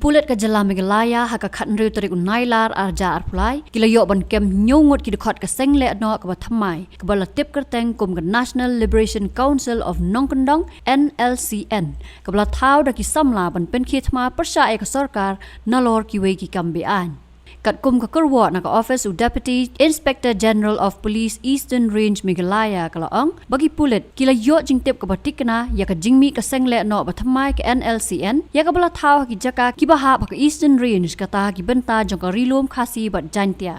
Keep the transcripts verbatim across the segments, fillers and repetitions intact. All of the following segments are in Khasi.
pulit ka jylla Meghalaya ha ka khathynriew tarik u Nailar arhajar arphew lai ki la ïoh ban kem hynñiew ngut ki dkhot ka seng lehnoh kaba thymmai kaba la tip kyrteng kum ka National Liberation Council of Nongkyndong, N L C N, kaba la thaw da ki samla ban pynkhie thma pyrshah ïa ka sorkar nalor kiwei ki kam beaiñ. Katkum ka kyrwoh na ka office u Deputy Inspector General of Police Eastern Range Meghalaya ka la ong ba ki pulit ki la ïoh jingtip kaba thikna ïa ka jingmih ka seng lehnoh ba thymmai ka N L C N ïa kaba la thaw ha ki jaka kiba hap ha ka Eastern Range kata ha ki bynta jong ka Ri Lum Khasi bad Jaintia.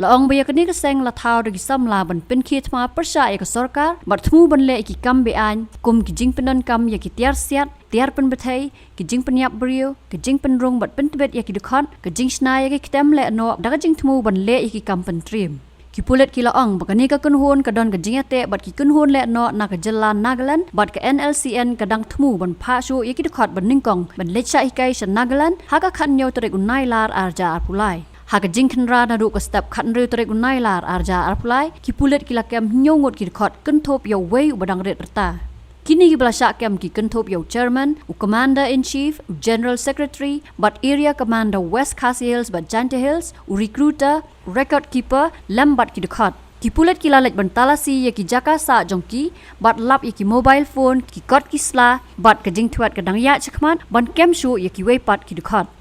La ong ba ïa kane ka seng la thaw da ki samla ban pynkhie thma pyrshah ïa ka sorkar bad thmu ban leh ïa ki kam beaiñ kum ki jingpyndonkam ïa ki tiar siat, tiar pynbthei, ki jingpynïap briew, ki jingpynrung bad pyntbit ïa ki dkhot, ki jingshna ïa ki ktem lehnoh da ka jingthmu ban leh ïa ki kam pyntriem. Ki pulit ki la ong ba kane ka kynhun ka don ka jingïateh bad ki kynhun lehnoh na ka jylla Nagaland bad ka N L C N ka dang thmu ban phah shuh ïa ki dkhot ba nyngkong ban leit shah hikai sha Nagaland ha ka khathynñiew tarik u Nailar arhajar arphew lai. Ha ka jingkhynra naduh ka step khathynriew tarik u Nailar arhajar arphew lai, ki pulit ki la kem hynñiew ngut ki dkhot kynthup ïa uwei uba dang rit rta. Kine kiba la shah kem ki kynthup ïa u Chairman, u Commander in Chief, u General Secretary bad Area Commander West Khasi Hills bad Jaintia Hills, u Recruiter, u Record Keeper lem bad ki dkhot. Ki pulit ki la leit ban talasi ïa ki jaka sah jong ki bad lap ïa ki mobile phone, ki kot ki sla bad ka jingthied ka dang ïaid shakhmat ban kem shuh ïa kiwei pat ki dkhot.